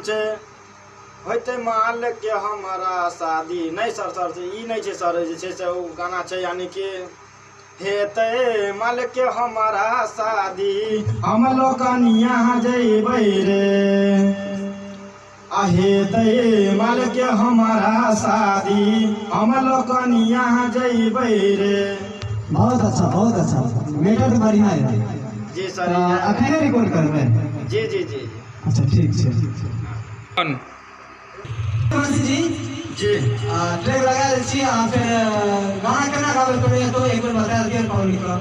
छै होतै माल के हमारा शादी। नहि सर, सर ई नहि छै सर, जे छै से ओ गाना छै यानी कि हेतै माल के हमारा शादी हम लोकनिया जइबै रे, आ हेतै माल के हमारा शादी हम लोकनिया जइबै रे। बहुत अच्छा, बहुत अच्छा, मेटर तऽ बढ़िया है। जी सर। अखने रिकॉर्ड करबै? जी जी जी। अच्छा ठीक छै। जी जी ट्रैक लगा दै छी आ फेर गाना केना गाबै पड़ैया तो एक बेर बता दिअ पब्लिक के।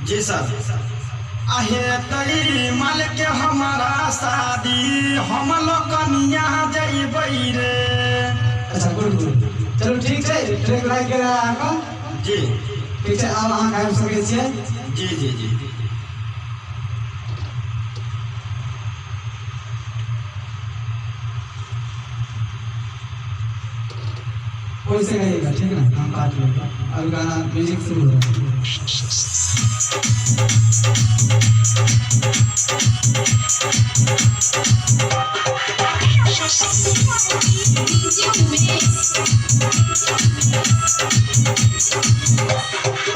जी सर। आहे तई माल के हमारा शादी हम लोकनिया जइबै रे। अच्छा गुड गुड, चलू ठीक छै, ट्रैक लागि गेल अहाँके। जी ठीक छै, आब अहाँ गाबि सकै छियै। जी जी जी। वैसे गाइएगा ठीक ना, हम काट लेंगे। अब गाना म्यूजिक शुरू हो रहा है।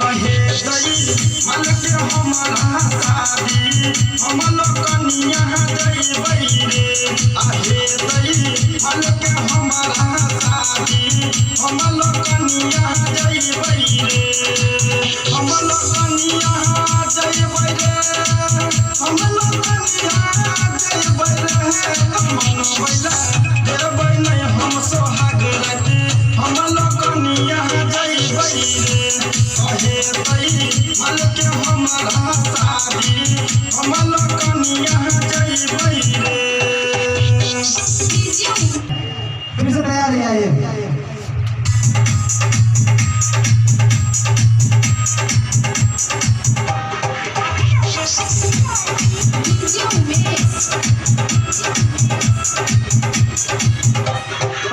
अहे दई माल के हमारा शादी हम लोकनिया जइबै रे। अहे दई माल के हमारा शादी हम लोकनिया जइबै रे, हम लोकनिया जइबै रे, हम लोकनिया जइबै रे। मनबै ला देबै नहि हम सोहाग राति हम लोकनिया जइबै रे। अहे दई माल के हमारा शादी हम लोकनिया जइबै रे। फिर से तैयार है आइए।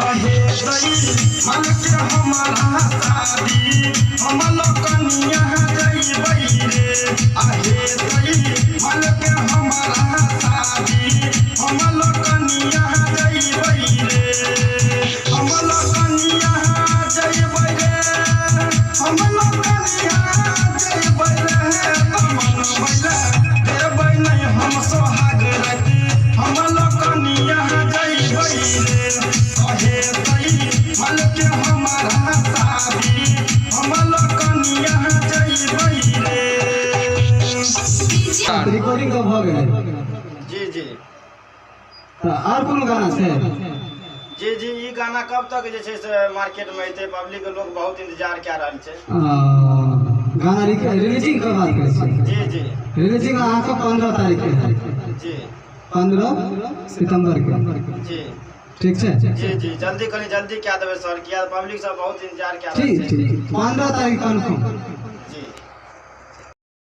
अहे दई माल के हमारा शादी हम लोकनिया जइबै रे। अहे दई माल के हमारा शादी हम लोकनिया जइबै रे, हम लोकनिया जइबै रे, हम लोकनिया जइबै रे। मनबै ला देबै नहि हम सोहाग राति हम लोकनिया जइबै रे। अहे दई माल के हमारा शादी हम लोकनिया जइबै रे। रिकॉर्डिंग तऽ भऽ गेलै। जी जी। तऽ आर कोनो गाना छै? जी जी, ई गाना कब तक जे छै से मार्केट में एतै? पब्लिक के लोग बहुत इंतजार कए रहल छै। गाना रिलीजिंग के बात करै छी? जी जी। रिलीजिंग अहाँके 15 तारीख के है। जी। 15 सितम्बर के। जी ठीक छै। जी जी, जल्दी कनी जल्दी कए देबै सर, किया पब्लिक सब बहुत इंतजार कए रहल ठीक छै। ठीक, 15 तारीख कन्फर्म।